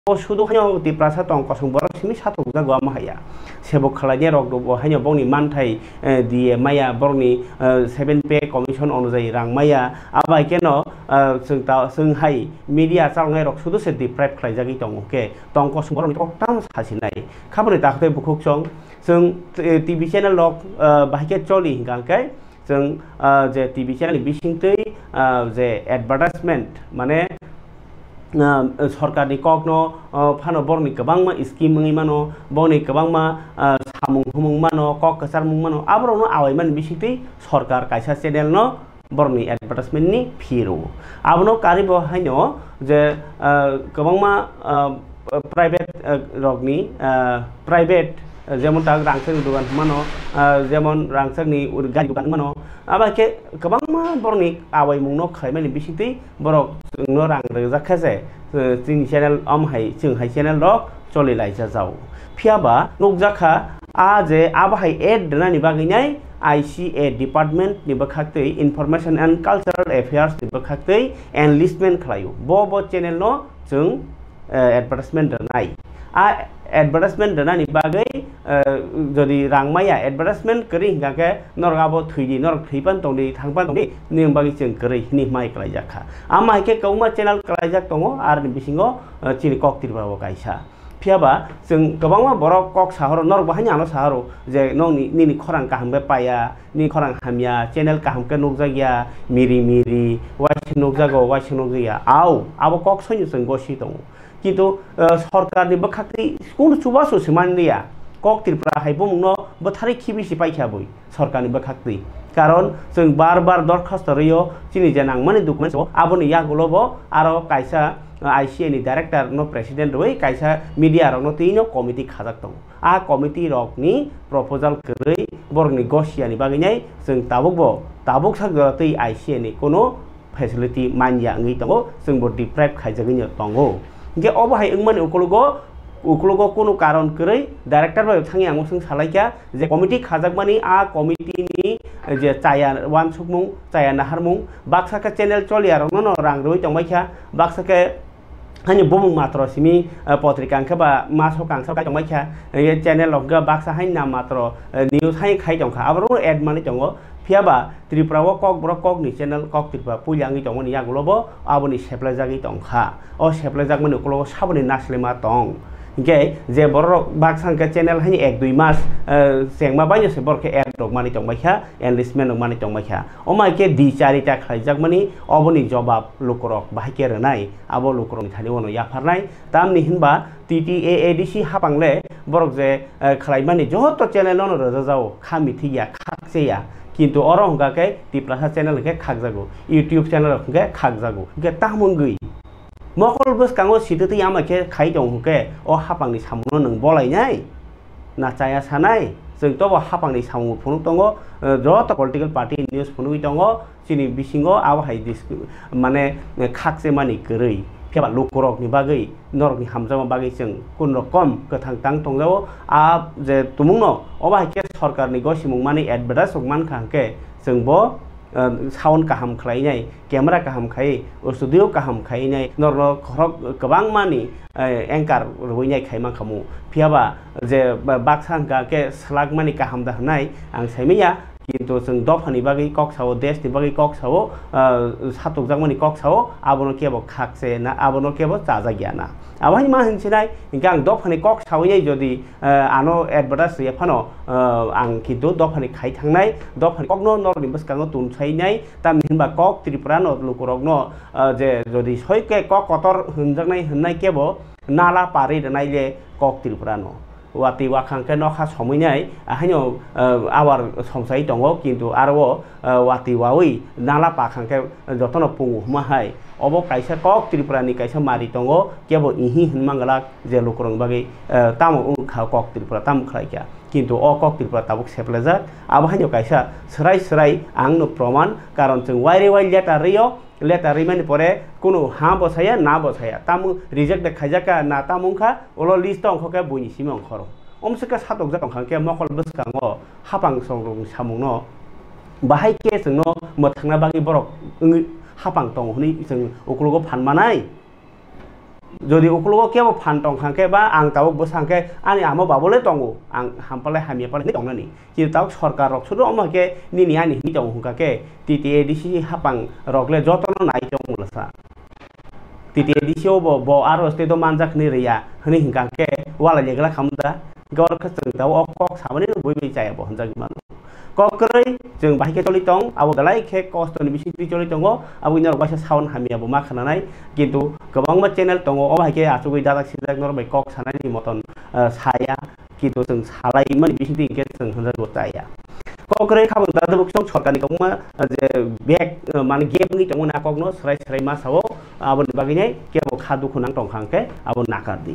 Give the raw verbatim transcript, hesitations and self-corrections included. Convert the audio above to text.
bo sudu haino Tiprasa tong kosong borok simi satok jago ama haya. Sebok khalai de rok bo haino bongni manthai, eh, diye maya borokni, eh, seven pay commission onujayi rang maya. Abai keno, eh, chwng ta, chwng hai media chaloknai rok sudu se deprive khlai jagwi tongo ke tong kosong borokni kok tamo sasinai. Khaboni takhwtwi bukhuk chwng, chwng, eh, T V channel rok, eh, bahai khe choli hingka khe chwng, ah, je T V channel ni bisingtwi, ah, je advertisement, mane, ah, sorkarni kokno, ah, phano borokni kwbangma scheme wngwi mano, borokni kwbangma, ah, samung humung mano, kok kwcharmung mano, aborokno awaimani bisingtwi sorkar kaisa channel no borokni advertisement ni fee rwo. Abono karwi bo haino je, ah, kwbangma, ah, private, ah, rokni, ah, private, ah, jemon tak rangchakni dogan hwnmano, ah, jemon rangchakni ur-, gari dogan hwnmano, abo hai khe kwbangma borokni awaimungno khlaimani bisingtwi borok chwngno rang rwjak khe se, ah, chini channel om hai, chwng hai channel rok choli laijajao. Phiya ba nukjakha, a je abo hai ad rwnani bagwi nai I C A department ni bwkhaktwi, Information and Cultural Affairs ni bwkhaktwi enlistment khlaio. Bo, bo channel no chwng, eh, advertisement rwnai. A advertisement rwnani bagwi, eh, jodi rang maya, advertisement kwrwi hingka khe norok abo thwidi, norok thwi pan tongdi, thang pan tongdi, nini bagwi chwng kwrwi hwnwi mai kwlaijak kha. Ama hai khe kwbangma channel kwlaijak tongo, aroni bisingo, eh, chini kok Tripura bo kaisa. Phiya ba chwng kwbangma borok kok sahoro, norok bo haino ano sahoro je nokni, nini khorang kaham khe paya, nini khorang hamya, channel kaham khe nukjakya, miri miri, waisa nukjago, waisa nukjakya. Au, abo kok soino chwng gosi tongo. Kintu, eh, sorkarni bwkhaktwi kunu chubachu se manliya. Kok Tripura hai bumungno bwtharwi khibi se paikha bui. Sorkarni bwkhaktwi. Karon chwng bar bar dorkhasto rwio, chini je nangmani document o, aboni yagulo bo aro kaisa, uh, I C A ni director no president rwui kaisa media rokno twino committee khajak tongo. A committee rokni proposal kwrwi borokni gosiani bagwi nai chwng tabuk bo, tabuk sak jora twi I C A ni kuno facility manya wngwi tongo, chwng bo deprive khaijagwino tongo. Hinkhe obo hai wngmani ukologo, ukologo kunu karon kwrwi director bai thangwi ang swng salaikha je committee khajakmani, a committee ni je chaya wansukmung, chaya naharmung, baksa khe channel choliya rokno no rang rwui tongbaikha, baksa khe haino bumung matro simi, eh, potrika hwnkhe ba maso kangsa kai tongbaikha, eh, channel rok hwnkhe baksa haino nam matro, eh, news hai khai tongkha, aborokno add manwi tongo. Phiya ba Tripura o Kokborok kokni channel Kok Tripura puila wngwi tongmani yagulo bo aboni seplaijagwi tongkha. O seplaijakmani ukulogo saboni naslema tong. Hinkhe je bororok baksa hinkhe channel haino ek dui mas, eh, chengma baino se borok khe ad rok manwi tongbaikha, enlistment rok manwi tongbaikha. Omo hai khe di charita khlaijakmani oboni jobab lukurok bahai khe rwnai, abo lukurokni thani bono yapharnai. Tamni hinba T T A A D C hapang le borok je, eh, khlaimani joto channel no rwjajao, kha mithi ya, khakche ya. Kintu oro hwnkha khe Tiprasa channel hwnkhe khakjago, YouTube channel rok hwnkhe khakjago. Hwnkhe tamo wngwi mokol bwskango sitwtwi ama khe khai tong hwnkhe o hapangni samungno nwng bolainai? Na chaya sanai? Chwng tobo hapangni samung phunuk tongo, eh, joto political party news phunugwi tongo. Chini bisingo abo hai dis-, mane, eh, khakchemani kwrwi. Phiya ba lukurokni bagwi, norokni hamjakma bagwi chwng kun rokom kwthang tang tongjao. A je tumungno obo hai khe sorkarni gosimung mani advertise rok mankha hwnkhe chwng bo, eh, sound kaham khlainai, camera kaham khai, studio kaham khainai, norokno khorok kwbangmani, eh, anchor rwinai khai mankhamu. Phiya ba je ba-, baksa hwnkha khe swlakmani kaham da hwnai ang saimanya. Kintu chwng dophani bagwi kok sao, deshni bagwi kok sao, ah, satokjakmani kok sao, abono kebo khakche na, abono kebo chajak ya na. Abo hai ma hinsinai, hinkhe ang dophani kok sawi nai jodi, ah, ano advertise rwya phano, ah, ang kintu dophani khai thangnai, dophani kokno norokni bwskango tun sainai, tamni hinba kok Tripura no lukurokno, ah, je jodi soi khe kok kotor hwnjaknai hwnnai kebo nala pari rwnai le kok Tripura no. Watwi wakhang khe nokha somwi nai, ahaino, eh, awar somsai tongo, kintu aro o, eh, watwi wawi nala pakhang khe jotono pungu huma hai. Obo kaisa kok Tripura ni kaisa mari tongo, kebo ihi hwnma glak je lukurokni bagwi, eh, tamo wngkha kok Tripura, tamo khlai kha. Kintu o kok Tripura tabuk seplajak, abo haino kaisa swrai swrai ang no proman, karon chwng waire wai letter rwio, letter rimani pore kunu ha bo saya, na bo saya, tamo reject de khaijak kha, na tamo wngkha, ulo list o ongkho khe buini simi ongkhoro. Omswk khe satokjak tongkha khe mokol bwskango hapang songrokni samungno bahai khe chwngno mwthangna bagwi borok wngwi hapang tongo hwnwi chwng ukologo phan manai. Jodi ukologo kebo phan tong kha khe ba ang tabuk bwsa khe ani amo babole tongo, ang hampalai hamya palai hinwi tongnani. Kintu tabuk sorkar rok sudu omo khe nini ani hinwi tongo hwnkha khe T T A D C hapang rok le jotono nai tongo lasa. T T A D C o bo, bo aro state o manjak hinwi rwya hinwi hwnkha khe walai legla khamda. Hwnkhe oro khe chwng tabuk o kok samani no bui bui chaya bo hwnjagwi mano. Kok kwrwi chwng bahai khe choli tong, abo belai khe kosto ni bisingtwi choli tongo, abo norok waisa sound hamya bo ma khwnanai, kintu kwbangma channel tongo, o bahai khe achugwi dajak sijak norok bai kok sanani moton, ah, saya, kintu chwng salai mani bisingtwi hinkhe chwng hwnjagwi chaya. Kok kwrwi kha bo da bwswk sorkar ni kwbangma, ah, je bag, ah, mane gap wngwi tongo na kok no swrai swrai ma sao, abo ni bagwi nai kebo kha dukhu nang tong kha hwnkhe abo nakar di.